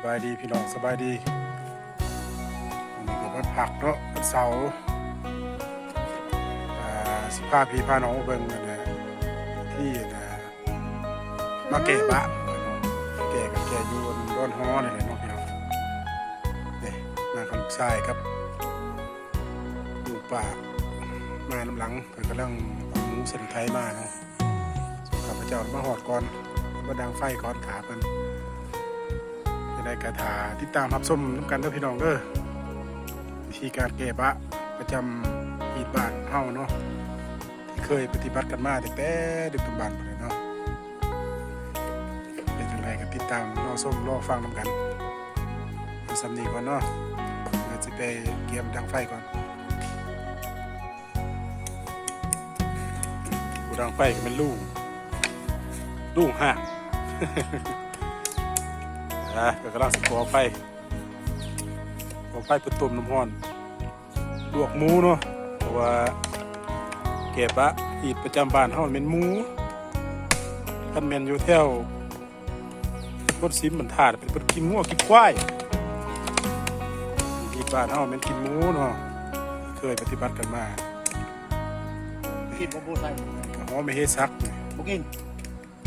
ສະບາຍດີພີ່ນ້ອງ ສະບາຍດີ. ມື້ນີ້ກໍວັນພັກເນາະ ວັນເສົາ ອ່າ ຊິພາພີ່ພານ້ອງມາເບິ່ງອັນນ່າ ທີ່ອັນນ່າ ມາແກ່ບະ ແກ່ກໍແກ່ຢູ່ດອນຫໍນີ້ແຫຼະເນາະພີ່ນ້ອງ. ນີ້ມາກັບລູກຊາຍກັບລູກປ້າ ມານຳຫຼັງ ເພິ່ນກຳລັງເອົາໝູໃສ່ລົດໄຖມາເນາະ. ສ່ວນຂ້າພະເຈົ້າມາຮອດກ່ອນ ມາດັງໄຟກ່ອນຖ້າເພິ່ນ. ຈັ່ງໃດກໍຖ້າຕິດຕາມຮັບຊົມນຳກັນເດີພີ່ນ້ອງເດີ ວິທີການແກ່ບະປະຈຳຮີດບ້ານເຮົາເນາະ ທີ່ເຄີຍປະຕິບັດກັນມາຕັ້ງແຕ່ດຶກດຳບັນພຸ້ນແຫຼະເນາະ. ເປັນຈັ່ງໃດກໍຕິດຕາມລໍຊົມລໍຟັງນຳກັນ. ເອົາສ່ຳນີ້ກ່ອນເນາະ ດຽວຊິໄປກຽມດັງໄຟກ່ອນ. ຜູ້ດັງໄຟກໍແມ່ນລຸງ ລຸງຮາກ ອ່າ ກໍກຳລັງຊິກໍ່ໄຟ ກໍ່ໄຟເພື່ອຕົ້ມນ້ຳຮ້ອນ ລວກໝູເນາະ ເພາະວ່າແກ່ບະຮີດປະຈຳບ້ານເຮົາແມ່ນໝູ. ຄັນແມ່ນຢູ່ແຖວ ຄົນສິມບັນທາດ ເພິ່ນກິນງົວກິນຄວາຍ. ທີ່ບ້ານເຮົາແມ່ນກິນໝູເນາະ ເຄີຍປະຕິບັດກັນມາ. ກິນບໍ່ ບໍ່ໃສ່ ກໍຫໍ່ແມ່ເຮສັກ ບໍ່ກິນ.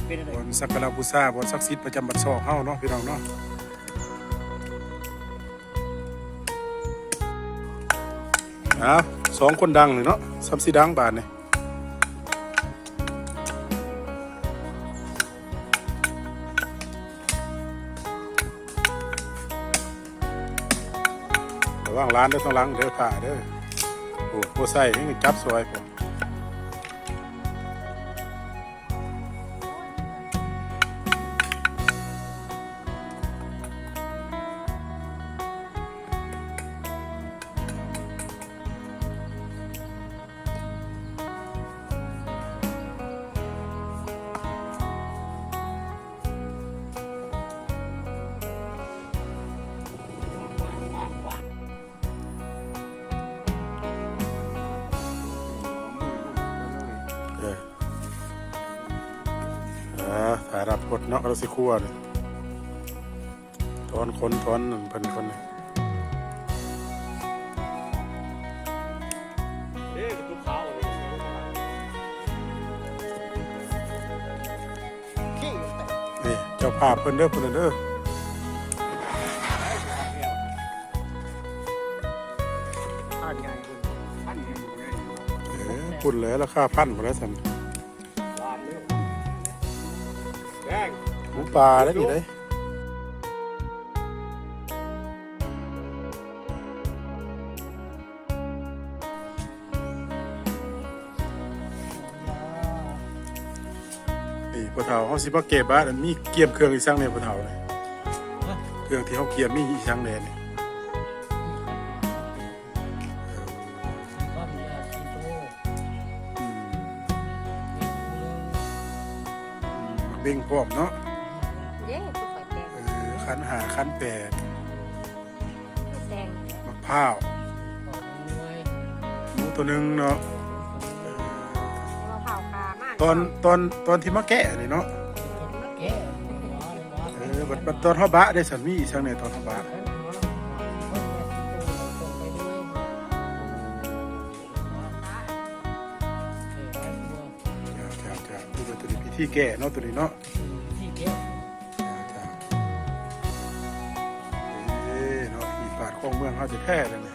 ເປັນຈັ່ງໃດ? ບ່ອນສັກກາລະບູຊາ ບ່ອນສັກສິດປະຈຳບ້ານຊອກເຮົາເນາະ ພີ່ນ້ອງເນາະ. ອ້າວ ສອງຄົນດັງນີ້ເນາະ ສ່ຳຊິດັງບາດນີ້. ລະວັງຫຼານເດີ ທາງຫຼັງເດີ ຟ້າເດີ. ໂອ້ ບໍ່ໃສ່ ຍັງຈັບຊ່ອຍ. ເອີ ອ່າ ຖ້າຮັບກົດເນາະ ເຮົາຊິຄົວນີ້. ຖອນຂົນ ຖອນນັ້ນເພິ່ນຄົນນີ້. ນີ້ເຈົ້າພາບເພິ່ນເດີ ພຸ້ນເດີ. ເອີ ພຸ້ນແຫຼະ ລາຄາພັນພຸ້ນແຫຼະຊັ້ນ. ໝູປ່າເດ້ນີ້ເດ້. ນີ້ພໍ່ເຖົ້າ ເຮົາຊິມາແກ່ບາດ ອັນມີກຽມເຄື່ອງອີ່ສັງແດ່ພໍ່ເຖົ້ານີ້? ເຄື່ອງທີ່ເຮົາກຽມມີອີ່ສັງແດ່ນີ້? ອືມ ອືມ ໝາກເບັງພ້ອມເນາະ. ເດ້ ຜູ້ຂ້ອຍແຕ່ງ ເອີ ຂັນຫ້າ ຂັນແປດ ແຕ່ງ ໝາກພ້າວ ໝູໂຕໜຶ່ງເນາະ. ເອີ ຕອນ ຕອນ ຕອນທີ່ມາແກະນີ້ເນາະ. ເອີ ບັດ ບັດຕອນເຮົາບະເດ້ຊັ້ນ ມີອີ່ສັງແດ່ຕອນເຮົາບະ? ຈ້າ ຈ້າ ຈ້າ ຄືວ່າໂຕນີ້ພິທີແກະເນາະ ໂຕນີ້ເນາະ. ຈ້າ ຈ້າ ເອີ ເນາະ ຮີດບາດຂອງເມືອງເຮົາແທ້ໆເລີຍນີ້.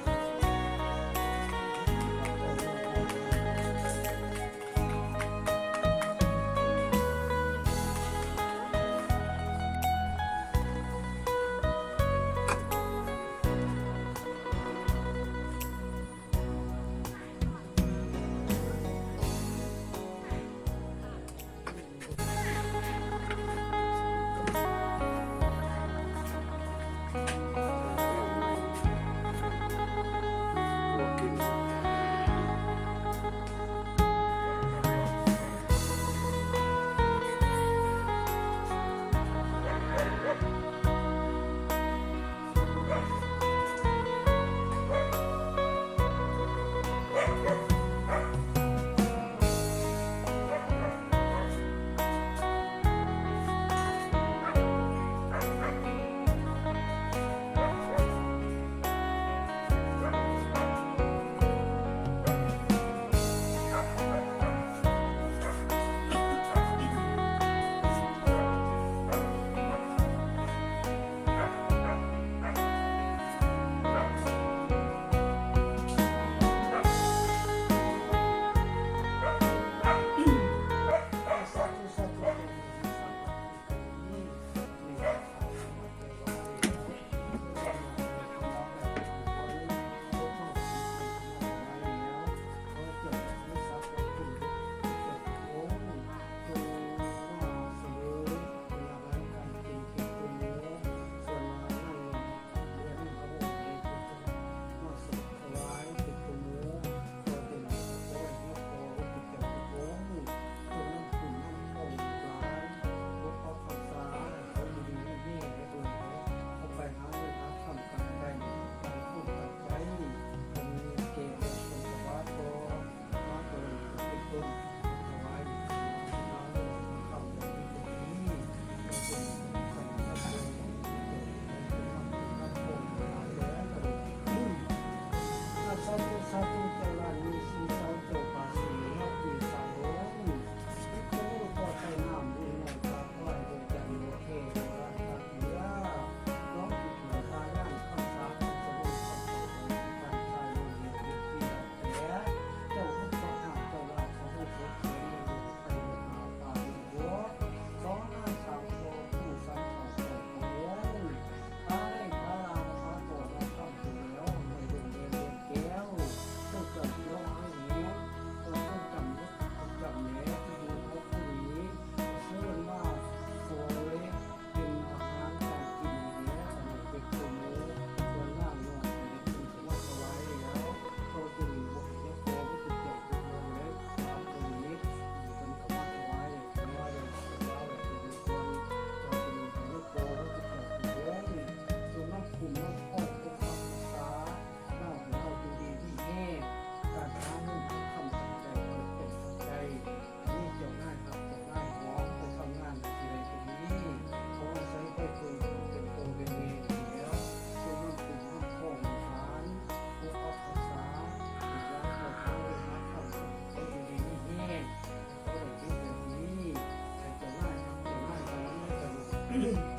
Thank you.